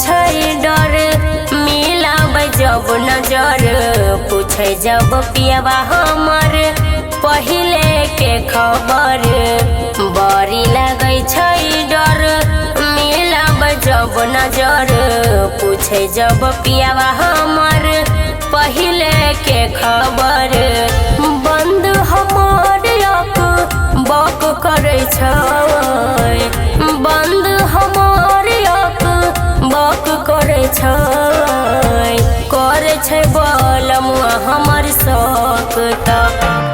छै डर, मिलाबै जब नजर, पूछै जब पियबा हमर पहिले के खबर। बड़ी लागै छै डर, मिलाबै जब नजर, पूछै जब पियबा हमर पहिले के खबर। बंद हमर आँख बक करै छै, बंद हमर आँख बक करै छै। करै छै बलमुआ हमर शौक त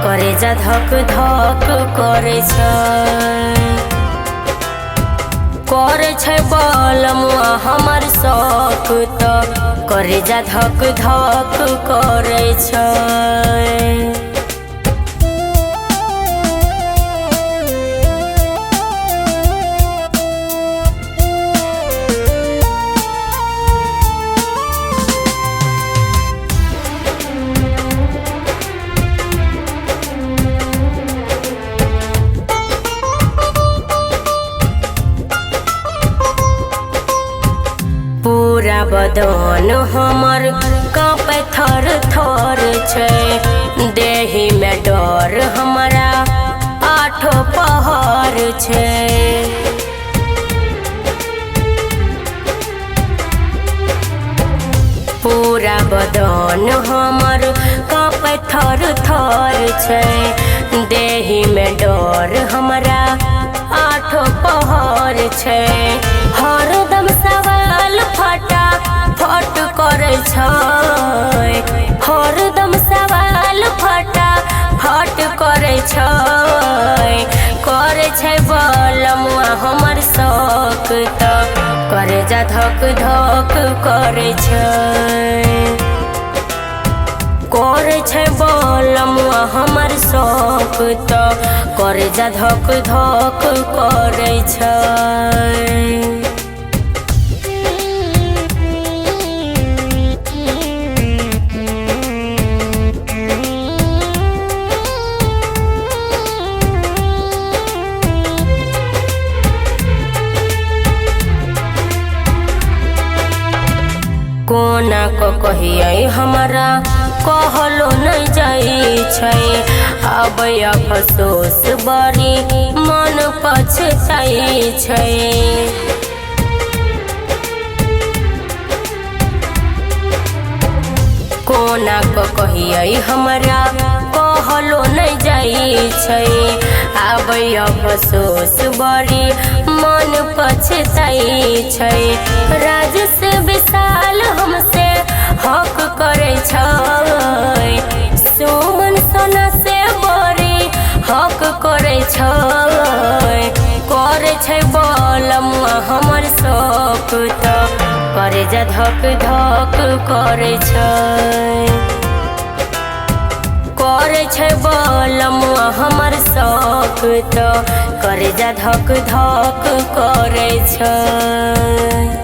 करे जा धक धक करै छै। करै छै बलमुआ हमर शौक त करे जा धक धक करै छै। पूरा बदन हमर कांपे थर थर छै, देही में डर हमरा आठो पहर छै। पूरा बदन हमर कांपे थर थर छै, देही में डर हमरा आठो पहर छै। हरदम सवाल फटा फट करै छै, हरदम सवाल फटा फट करै छै। करै छै बलमुआ हमर शौक त करे जा धक धक करै छै। करै छै बलमुआ हमर शौक त करे जा धक धक करै छै। कोना क कहियै हमरा कहलो नहि जाइ छै, अब अफसोस बड़ी मन पछताइ छै। कोना क कहियै हमरा कहलो नहि जाइ छै, अब अफसोस बड़ी मन पछताइ छै। राज से विशाल हमसे हक करै छै, सुमन सोना से बड़ी हक करै छै। करै छै बलमुआ हमर शौक त करे जा धक धक करै छै। करै छै बलमुआ हमर शौक त करे जा धक धक करै छै।